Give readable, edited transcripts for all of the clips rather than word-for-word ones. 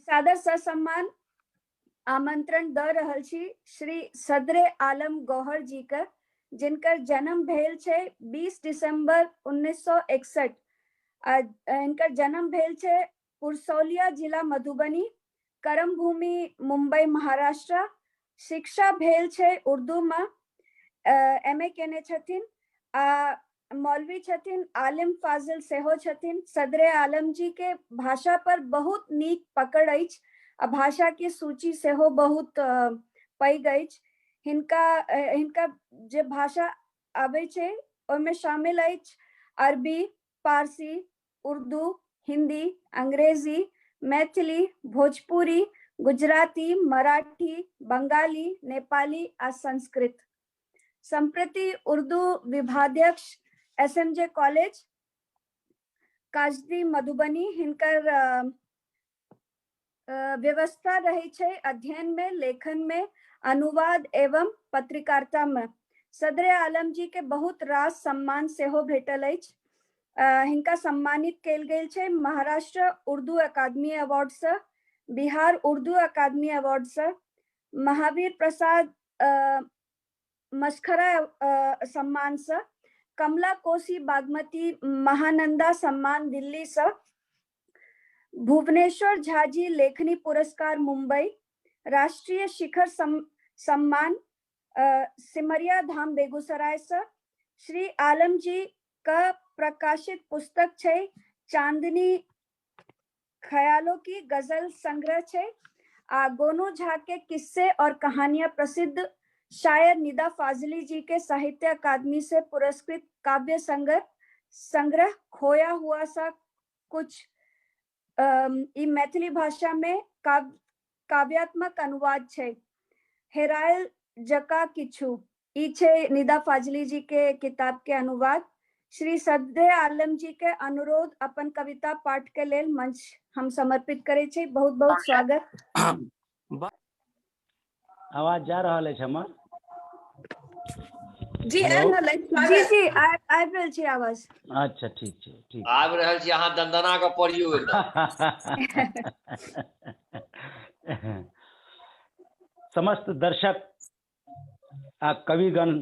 सादर ससम्मान आमंत्रण दऽ रहल छी श्री सदरे आलम गौहर जी के, जिनकर जन्म भेल छै 20 दिसंबर 1961 आ इनकर जन्म भेल छै पुरसौलिया जिला मधुबनी, करमभूमि मुंबई महाराष्ट्र। शिक्षा भेल छै उर्दू में, एम ए केने छथिन आ मौलवी छथिन, आलिम फाजिल सेहो छथिन। सदरे आलम जी के भाषा पर बहुत नीक पकड़ अछि आ भाषा के सूची सेहो बहुत पैघ अछि। हिनका हिनका जे भाषा आबै छै ओहिमे शामिल अछि अरबी, पारसी, उर्दू, हिंदी, अंग्रेजी, मैथिली, भोजपुरी, गुजराती, मराठी, बंगाली, नेपाली आ संस्कृत। सम्प्रति उर्दू विभाध्यक्ष एसएमजे कॉलेज काजदी मधुबनी। हिनकर व्यवस्था रहै छै अध्ययन में, लेखन में, अनुवाद एवं पत्रकारिता में। सदरे आलम जी के बहुत रास सम्मान सेहो भेटल अछि। हिनका सम्मानित कयल गेल छै महाराष्ट्र उर्दू अकादमी अवार्ड से, बिहार उर्दू अकादमी अवार्ड से, महावीर प्रसाद मस्खरा सम्मान से, कमला कोसी बागमती महानंदा सम्मान दिल्ली से, भुवनेश्वर झाजी लेखनी पुरस्कार मुंबई, राष्ट्रीय शिखर सम्मान सिमरिया धाम बेगूसराय से। श्री आलम जी का प्रकाशित पुस्तक छै चांदनी ख्यालों की गजल संग्रह छै आ गोनू झा के किस्से और कहानियां प्रसिद्ध शायर निदा फाजली जी के साहित्य अकादमी से पुरस्कृत काव्य संग्रह संग्रह खोया हुआ सा कुछ ई मैथिली भाषा में काव्यात्मक अनुवाद छै हेरायल जका किछु, ई छै निदा फाजली जी के किताब के अनुवाद। श्री सदरे आलम जी के अनुरोध अपन कविता पाठ के लेल मंच हम समर्पित करै छी। बहुत बहुत स्वागत। आवाज जा रहल अछि हमर? जी आबि रहल अछि। जी जी आबि रहल छी आवाज। अच्छा ठीक छै, ठीक आबि रहल छी। अहाँ दंदना के पढ़ियौ। समस्त दर्शक आ कविगण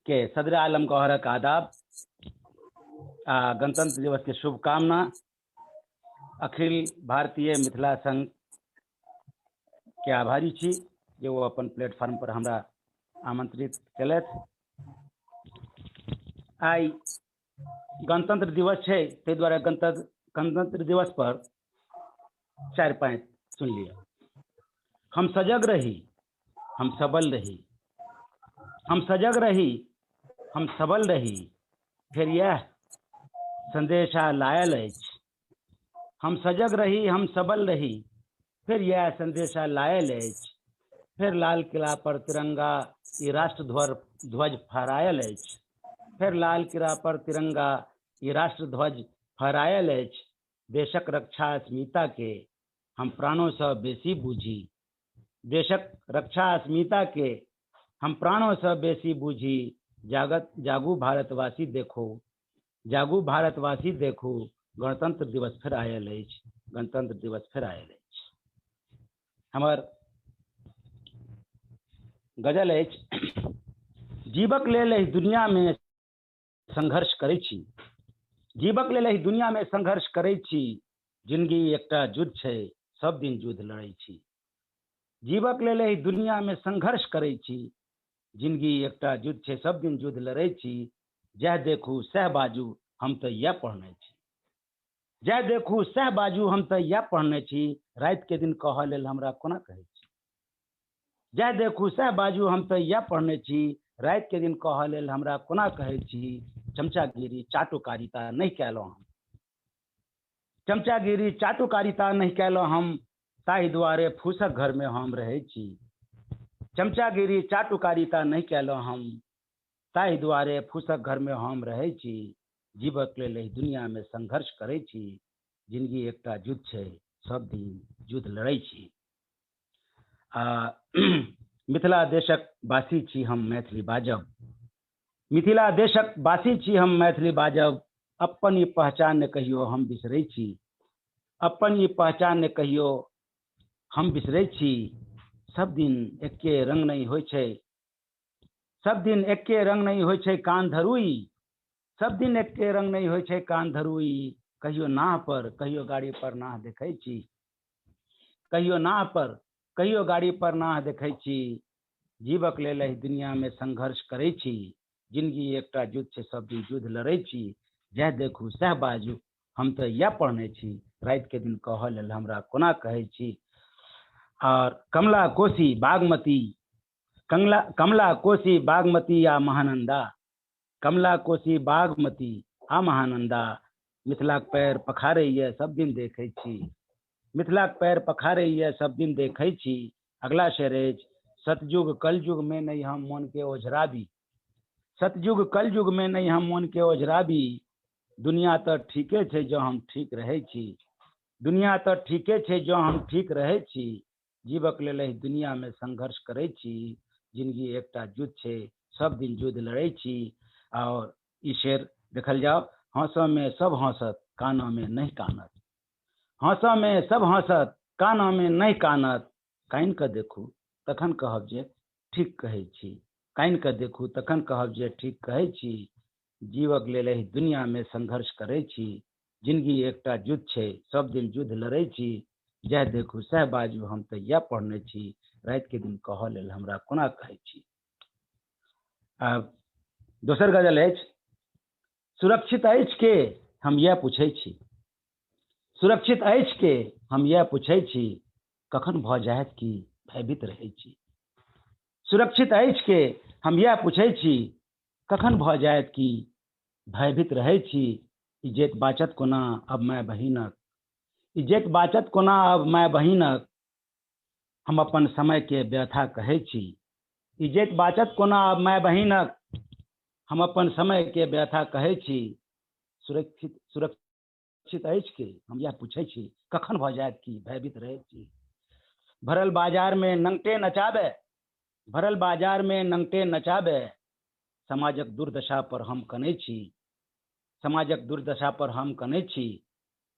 के सदर आलम गौहरक आदाब आ गणतंत्र दिवस के शुभकामना। अखिल भारतीय मिथिला संघ के आभारी छी जे ओ अपन प्लेटफॉर्म पर हमरा आमंत्रित केलथि। आइ गणतंत्र दिवस छै, ताहि दुआरे गणतंत्र दिवस पर 4-5 सुन लिअ। हम सजग रही, हम सबल रही, हम सजग रही, हम सबल रही, फेर यह संदेशा लायल अछि। हम सजग रही, हम सबल रही, फेर यह संदेशा लायल अछि। फेर लाल किला पर तिरंगा ई राष्ट्र ध्वज फहरायल अछि। फेर लाल किला पर तिरंगा ई राष्ट्र ध्वज फहरायल अछि। देशक रक्षा अस्मिता के हम प्राणों सँ बेसी बूझी, देशक रक्षा अस्मिता के हम प्राणों सँ बेसी बूझी। जागत जागू भारतवासी देखो, जागू भारतवासी देखो, गणतंत्र दिवस फेर आयल अछि, गणतंत्र दिवस फेर आयल अछि। हमर गजल अछि। जीवक लेल एहि दुनिया में संघर्ष करै छी, जीवक लेल एहि दुनिया में संघर्ष करै छी, जिंदगी एकटा युद्ध छै, सब दिन युद्ध लड़ै छी। जीवक लेल एहि दुनिया में संघर्ष करै छी, जिंदगी एकटा युद्ध छै, सब दिन युद्ध लड़ै छी। जएह देखू सएह बाजू, हम तऽ इएह पढ़ने छी, जएह देखू सएह बाजू, हम तऽ इएह पढ़ने छी, राति के दिन कहऽ लेल हमरा कोना कहै छी। जएह देखू सएह बाजू, हम तऽ इएह पढ़ने छी, राति के दिन कहऽ लेल हमरा कोना कहै छी। चमचागिरी चाटुकारिता नहि कयलहुँ हम, चमचागिरी चाटुकारिता नहि कयलहुँ हम, ताहि दुआरे फूसक घरमे हम रहै छी। चमचागिरी चाटुकारिता नहि कयलहुँ हम, ताहि दुआरे फूसक घरमे हम रहै छी। जीवक लेल एहि दुनियामे संघर्ष करै छी, जिंदगी एकटा युद्ध छै, सब दिन युद्ध लड़ै छी। आ मिथिला देशक वासी छी हम मैथिली बाजब, मिथिला देशक वासी छी हम मैथिली बाजब, अपन ई पहचान ने कहियो हम बिसरै छी, अपन ई पहचान ने कहियो हम बिसरै छी सब दिन एके रंग नहि होइ छै, सब दिन एके रंग नहि होइ छै कान धरू ई, सब दिन एके रंग नहि होइ छै कान धरू ई, कहियो नाह पर कहियो गाड़ी पर नाह देखै छी, कहियो नाह पर कहियो गाड़ी पर नाह देखै छी, जीवक लेल एहि दुनियामे संघर्ष करै छी, जिनगी एकटा युद्ध छै सब दिन युद्ध लड़ै छी, जएह देखू सएह बाजू हम तऽ इएह पढ़ने छी, रातिके दिन कहऽ लेल हमरा कोना कहै छी। आओर कमला कोसी बागमती, कमला कमला कोसी बागमती आ महानन्दा, कमला कोसी बागमती आ महानन्दा, मिथिलाक पैर पखारैए सब दिन देखै छी, मिथिलाक पैर पखारैए सब दिन देखै छी। अगला शेर अछि, सतयुग कलयुग में नहि हम मोन के ओझराबी, सतयुग कलयुग में नहि हम मोन के ओझराबी, दुनिया तऽ ठीके छै जँ हम ठीक रहै छी, दुनिया तऽ ठीके छै जँ हम ठीक रहै छी, जीवक लेल एहि दुनियामे संघर्ष करै छी, जिनगी एकटा युद्ध छै सब दिन युद्ध लड़ै छी। आओर ई शेर देखल जाओ, हँसऽमे सब हँसत कानऽमे नहि कानत, हँसऽमे सब हँसत कानऽमे नहि कानत, कानि कऽ देखू तखन कहब जे ठीक कहै छी, कानि कऽ देखू तखन कहब जे ठीक कहै छी, जीवक लेल एहि दुनियामे संघर्ष करै छी, जिनगी एकटा युद्ध छै सब दिन युद्ध लड़ै छी, जएह देखू सएह बाजू हम तऽ इएह पढ़ने छी, रातिके दिन कहऽ लेल हमरा कोना कहै छी। आब दोसर गजल अछि, सुरक्षित अछि के हम इएह पूछै छी, सुरक्षित अछि के हम इएह पूछै छी, कखन भऽ जायत कि भयभीत रहै छी, सुरक्षित अछि के हम इएह पूछै छी, कखन भऽ जायत कि भयभीत रहै छी, इज्जत बाँचत कोना अब माय बहिनक, इज्जत बाँचत कोना अब माय बहिनक, हम अपन समयके व्यथा कहै छी, इज्जत बाँचत कोना अब माय बहिनक, हम अपन समयके व्यथा कहै छी, सुरक्षित सुरक्षित अछि के हम इएह पूछै छी, कखन भऽ जायत कि भयभीत रहै छी। भरल बाजारमे नंगटे नचाबे, भरल बाजारमे नंगटे नचाबे, समाजक दुर्दशा पर हम कनै छी, समाजक दुर्दशा पर हम कनै छी।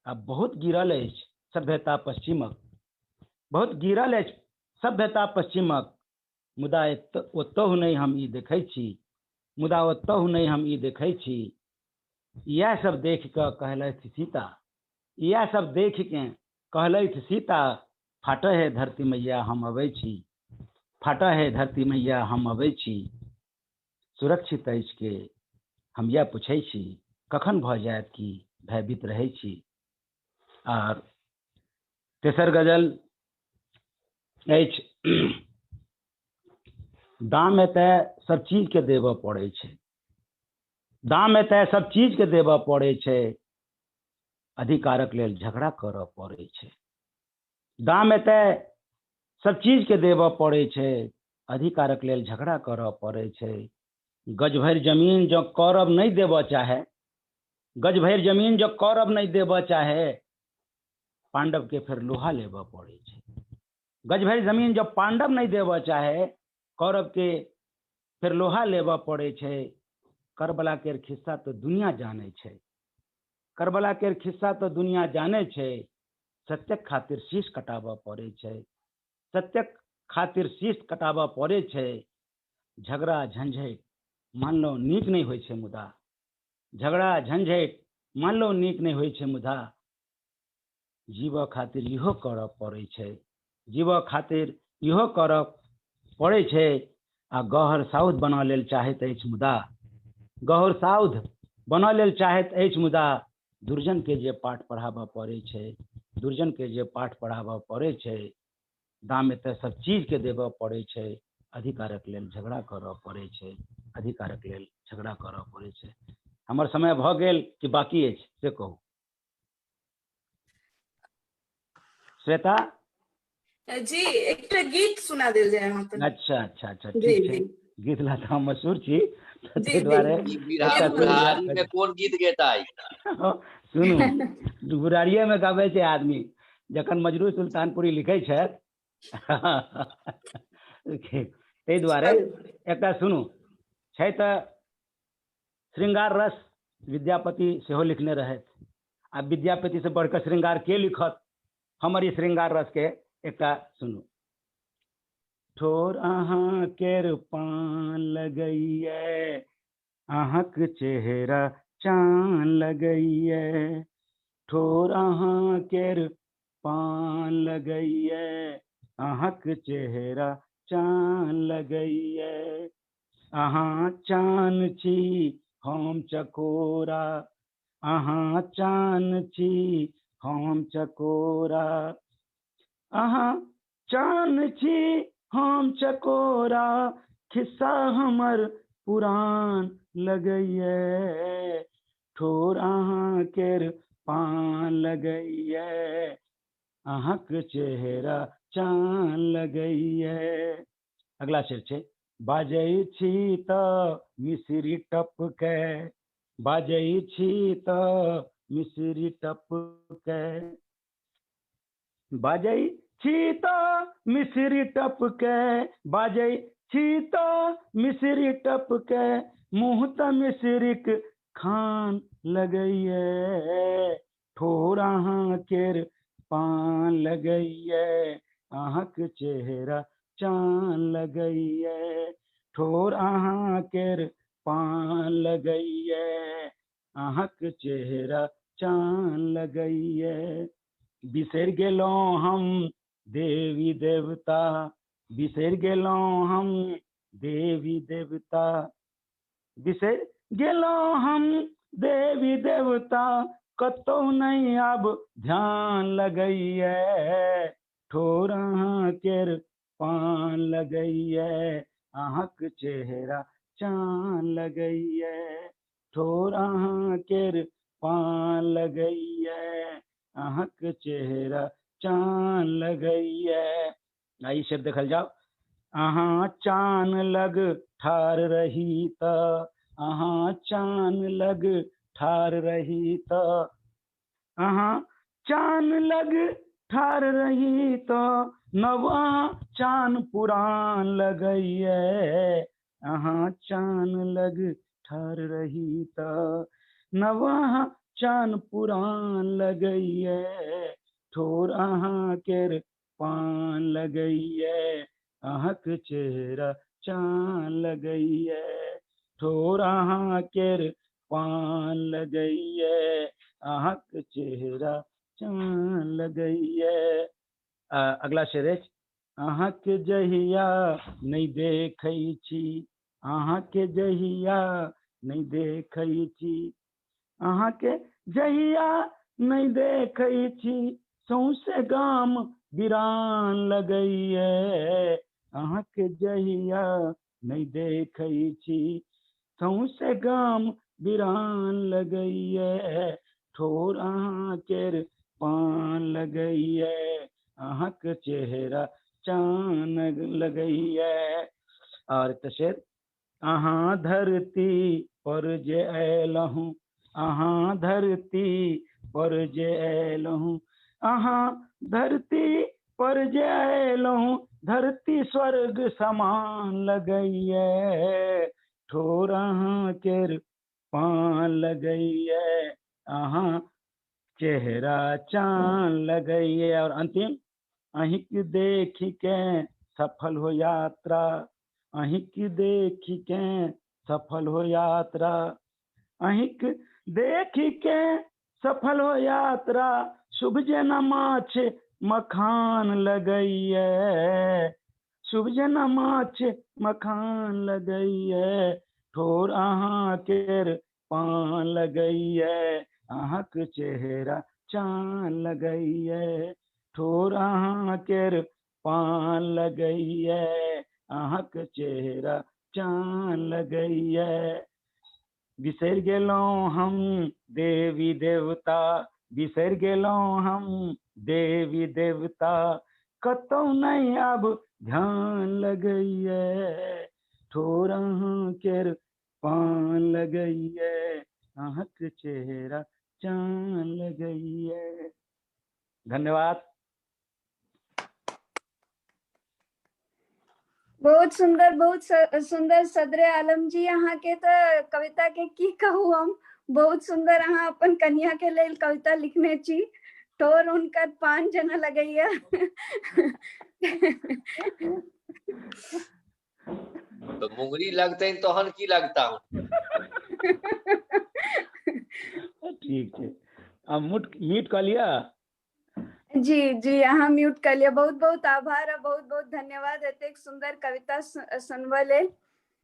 आब बहुत गिरल अछि सभ्यता पश्चिमक, बहुत गिरल अछि सभ्यता पश्चिमक, मुदा ओतहु नहि हम ई देखै छी, मुदा ओतहु नहि हम ई देखै छी। इएह सब देखि कऽ कहलथि सीता, इएह सब देखिके कहलथि सीता, फाटऽ हे धरती मैया हम अबै छी, फाटऽ हे धरती मैया हम अबै छी। सुरक्षित अछि के हम इएह पूछै छी, कखन भऽ जायत कि भयभीत रहै छी। आर तेसर गजल अछि, दाम एतय सब चीजके देबऽ पड़ै छै, दाम एतय सब चीजके देबऽ पड़ै छै, अधिकारक लेल झगड़ा करऽ पड़ै छै, दाम एतय सब चीजके देबऽ पड़ै छै, अधिकारक लेल झगड़ा करऽ पड़ै छै। गज भरि जमीन जँ कौरव नहि देबऽ चाहे, गज भरि जमीन जँ कौरव नहि देबऽ चाहे, पांडवके फेर लोहा लेबऽ पड़ै छै। गज भरि जमीन जँ पांडव नहि देबऽ चाहे, कौरवके फेर लोहा लेबऽ पड़ै छै। करबला केर खिस्सा तऽ दुनिया जानै छै, करबला केर खिस्सा तऽ दुनिया जानै छै, सत्यक खातिर शीश कटाबऽ पड़ै छै, सत्यक खातिर शीश कटाबऽ पड़ै छै। झगड़ा झंझटि मानलहुँ नीक नहि होइ छै मुदा, झगड़ा झंझटि मानलहुँ नीक नहि होइ छै मुदा, जीवऽ खातिर इहो करऽ पड़ै छै, जीवऽ खातिर इहो करऽ पड़ै छै। आ गहर साउध बनऽ लेल चाहैत अछि मुदा, गहर साउध बनऽ लेल चाहैत अछि मुदा, दुर्जन के जे पाठ पढ़ाबऽ पड़ै छै, दुर्जन के जे पाठ पढ़ाबऽ पड़ै छै। दाम एतऽ सब चीजके देबऽ पड़ै छै, अधिकारक लेल झगड़ा करऽ पड़ै छै, अधिकारक लेल झगड़ा करऽ पड़ै छै। हमर समय भऽ गेल कि बाकी अछि से कहू श्वेता जी। एकटा गीत सुना देल जाय अहाँ तऽ। अच्छा अच्छा अच्छा, ठीक छै। गीत ला तऽ हम मशहूर छी, ताहि दुआरे। बुढ़ारी में कोन गीत गेताई? सुनू, बुढ़ारिये में गाबै छै आदमी। जखन मजरू सुल्तानपुरी लिखै छथि, ताहि दुआरे एकटा सुनू। छै तऽ श्रृंगार रस विद्यापति सेहो लिखने रहथि, आ विद्यापति से बढ़िकऽ श्रृंगार के लिखत? हमर ई श्रृंगार रस के एकटा सुनू। ठोर अहाँ केर पान लगैये, अहाँक चेहरा चान लगैये। ठोर अहाँ केर पान लगैये, अहाँक चेहरा चान लगैये। अहाँ चान छी हम चकोरा, अहाँ चान छी हम चकोरा। अहाँ चान छी हम चकोरा, खिस्सा हमर पुरान लगैये। ठोर अहाँ केर पान लगैये, अहाँक चेहरा चान लगैये। अगला शेर छै, बाजै छी तऽ मिश्री टपकै, बाजै छी तऽ मिश्री टपकै। बाजै छी तऽ मिश्री टपकै, बाजै छी तऽ मिश्री टपकै, मुँह तऽ मिश्रीक खान लगैये। ठोर अहाँ केर पान लगैये, अहाँक चेहरा चान लगैये। ठोर अहाँ केर पान लगैये, अहाँक चेहरा चान लगैये। बिसरि गेलहुँ हम देवी देवता, बिसरि गेलहुँ हम देवी देवता। बिसरि गेलहुँ हम देवी देवता, कतौ नहि आब ध्यान लगैये। ठोर अहाँ केर पान लगैये, अहाँक चेहरा चान लगैये। ठोर अहाँ केर पान लगैये, अहाँक चेहरा चान लगैये। आ ई शेर देखल जाओ। अहाँ चान लग ठार रही तऽ, अहाँ चान लग ठार रही तऽ, अहाँ चान लग ठार रही तऽ, नव अहाँ चान पुरान लगैये। अहाँ चान लग ठार रही तऽ, नव अहाँ चान पुरान लगैये। ठोर अहाँ केर पान लगैये, अहाँक चेहरा चान लगैये। ठोर अहाँ केर पान लगैये, अहाँक चेहरा चान लगैये। अगला शेर अछि, अहाँके जहिया नहि देखै छी, अहाँके जहिया नहि देखै छी। अहाँके जहिया नहि देखै छी, सौंसे गाम बिरान लगैये। अहाँके जहिया नहि देखै छी, सौंसे गाम बिरान लगैये। ठोर अहाँ केर पान लगैये, अहाँक चेहरा चान लगैये। और एकटा शेर, अहाँ धरती पर जे अयलहुँ, अहाँ धरती पर जे अयलहुँ। अहाँ धरती पर जे अयलहुँ, धरती स्वर्ग समान लगैये। ठोर अहाँ केर पान लगैये, अहाँ चेहरा चान लगैये। और अंतिम, अहिंक देखि के सफल हो यात्रा, अहिंक देखि के सफल हो यात्रा। अहिंक देखि के सफल हो यात्रा, शुभ जेना माछ मखान लगैये। शुभ जेना माछ मखान लगैये। ठोर अहाँ केर पान लगैये, अहाँक चेहरा चान लगैये। ठोर अहाँ केर पान लगैये, अहाँक चेहरा चान लगैये। बिसरि गेलहुँ हम देवी देवता, बिसरि गेलहुँ हम देवी देवता, कतौ नहि आब ध्यान लगैये। ठोर अहाँ केर पान लगैये, अहाँक चेहरा चान लगैये। धन्यवाद। बहुत सुंदर, बहुत सुंदर सदरे आलम जी, अहाँ के तऽ कविता के की कहू हम, बहुत सुंदर अहाँ अपन कन्या के लेल कविता लिखने छी। ठोर हुनकर पान जेना लगैया। तऽ मुंगरी लगतनि तहन की लगता? ठीक छै, आ म्यूट कऽ लिअ। जी जी, अहाँ म्यूट कऽ लिअ। बहुत बहुत आभार आ बहुत बहुत धन्यवाद एतेक सुंदर कविता सुनबऽ लेल।